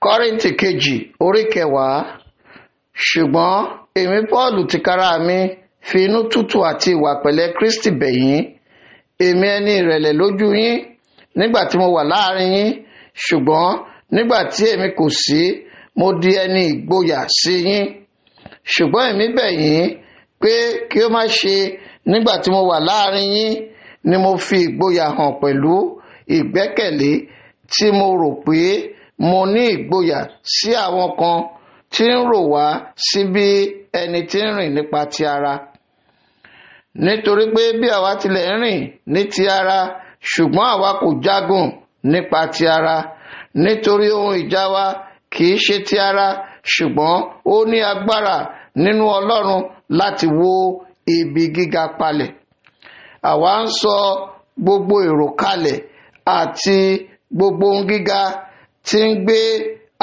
Kọ́ríńtì kejì orí kẹwàá. Ṣùgbọ́n èmi Pọ́ọ̀lù tìkára mi fi inú tútù àti ìwà pẹ̀lẹ́ Kristi bẹ̀ yín. Èmi ẹni ìrẹ̀lẹ̀ lójú yín nígbà tí mo wà láàrin yín, ṣùgbọ́n nígbà tí èmi kò sí, mo di ẹni ìgboyà sí yín. Ṣùgbọ́n èmi bẹ̀ yín pé kí ó má ṣe nígbà tí mo wà láàrin yín ni mo fi ìgboyà hàn pẹ̀lú ìgbẹ́kẹ̀lé tí mo rò pé mo ní ìgboyà sí àwọn kan tí ń rò wá sí bí ẹni tí ń rìn nípa ti ara. Nítorí pé bí àwa tilẹ̀ ń rìn ní ti ara, ṣùgbọ́n àwa kò jagun nípa ti ara. Nítorí ohun ìjà wa kì í ṣe ti ara, ṣùgbọ́n ó ní agbára nínú Ọlọ́run láti wó ibi gíga palẹ̀. Àwa ń sọ gbogbo èrò kalẹ̀ àti gbogbo ohun gíga tí ń gbé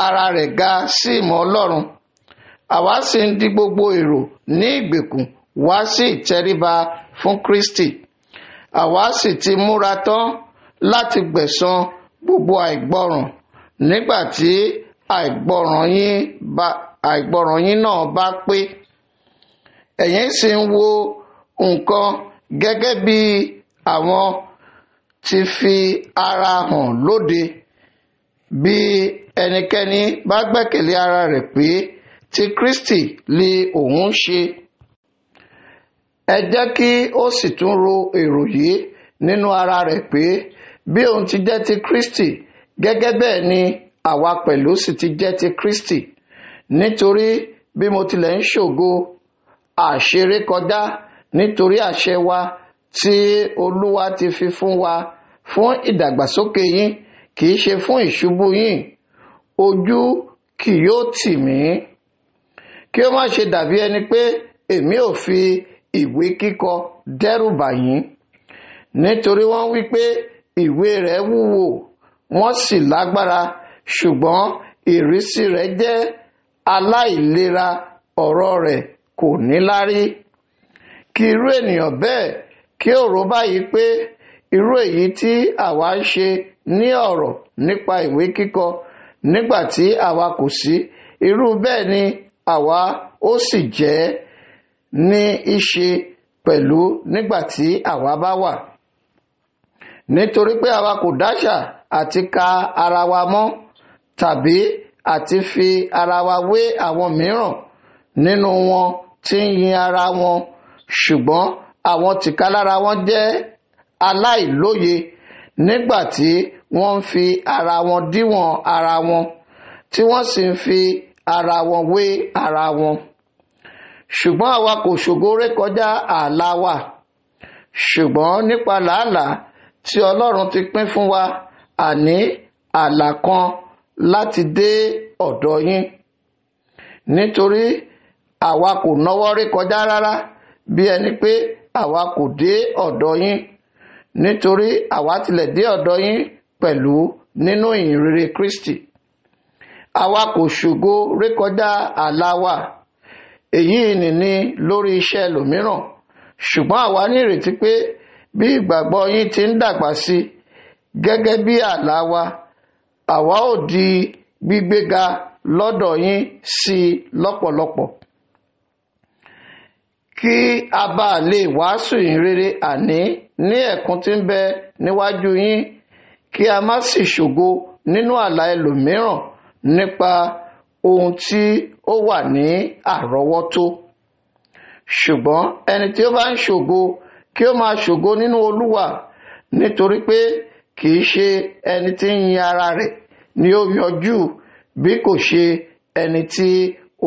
ara rẹ̀ ga sí ìmọ̀ Ọlọ́run. Àwa sì ń di gbogbo èrò ní ìgbèkùn wá sí ìtẹríba fún Kristi. Àwa sì ti múra tán láti gbẹ̀san gbogbo àìgbọràn nígbà tí àìgbọràn yín náà bá pé. Ẹ̀yin sì ń wo nǹkan gẹ́gẹ́ bí àwọn tí fi ara hàn lóde. Bí ẹnikẹ́ni bá gbẹ́kẹ̀lé ara rẹ̀ pé ti Kristi li òun ń ṣe, ẹ jẹ́ kí ó sì tún ro èrò yìí nínú ara rẹ̀ pé bí òun ti jẹ́ ti Kristi, gẹ́gẹ́ bẹ́ẹ̀ ni àwa pẹ̀lú sì ti jẹ́ ti Kristi. Nítorí bí mo tilẹ̀ ń ṣògo àṣerékọjá nítorí àṣẹ wa tí Olúwa ti fi fún wa fún ìdàgbàsókè yín, kì í ṣe fún ìṣubú yín, ojú kì yóò tì mí. Kí ó má ṣe dàbí ẹni pé èmi ò fi ìwé kíkọ dẹ́rù bà yín. Nítorí wọ́n wí pé ìwé rẹ̀ wúwo, wọ́n sì lágbára, ṣùgbọ́n ìrísí rẹ̀ jẹ́ aláìlera, ọ̀rọ̀ rẹ̀ kò níláárí. Kí irú ènìyàn bẹ́ẹ̀ kí ó rò báyìí pé irú èyí tí àwa ń ṣe ní ọ̀rọ̀ nípa ìwé kíkọ nígbà tí àwa kò sí, irú bẹ́ẹ̀ ni àwa ó sì jẹ́ ní í ṣe pẹ̀lú nígbà tí àwa bá wà. Nítorí pé àwa kò dáṣà àti ka ara wa mọ́ tàbí àti fi ara wa wé àwọn mìíràn nínú wọn tí ń yin ara wọn, ṣùgbọ́n àwọn tìkálára wọn jẹ́ aláìlóye nígbà tí wọ́n ń fi ara wọn díwọ̀n ara wọn, tí wọ́n sì ń fi ara wọn wé ara wọn. Ṣùgbọ́n àwa kò ṣògo rékọjá ààlà wa, ṣùgbọ́n nípa làálàá tí Ọlọ́run ti pín fún wa, àní ààlà kan láti dé ọ̀dọ̀ yín. Nítorí àwa kò náwó rékọjá rárá bí ẹni pé àwa kò dé ọ̀dọ̀ yín, nítorí àwa tilẹ̀ dé ọ̀dọ̀ yín pẹ̀lú nínú ìyìn rere Kristi. Àwa kò ṣògo rékọjá ààlà wa, èyí nìní lórí iṣẹ́ ẹlòmíràn, ṣùgbọ́n àwa ní ìrètí pé bí ìgbàgbọ́ yín ti ń dàgbà sí gẹ́gẹ́ bí ààlà wa, àwa ó di gbígbéga lọ́dọ̀ yín sí lọ́pọ̀lọpọ̀, kí a bá lè wàásù ìyìn rere àní ní ẹ̀kún tí ń bẹ níwájú yín, kí a má sì ṣògo nínú ààlà ẹlòmíràn nípa ohun tí ó wà ní àrọ́wọ́tó. Ṣùgbọ́n ẹni tí ó bá ń ṣògo, kí ó máa ṣògo nínú Olúwa, nítorí pé kì í ṣe ẹni tí ń yin ara rẹ̀ ni ó yọjú, bí kò ṣe ẹni tí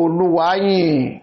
Olúwa yìn.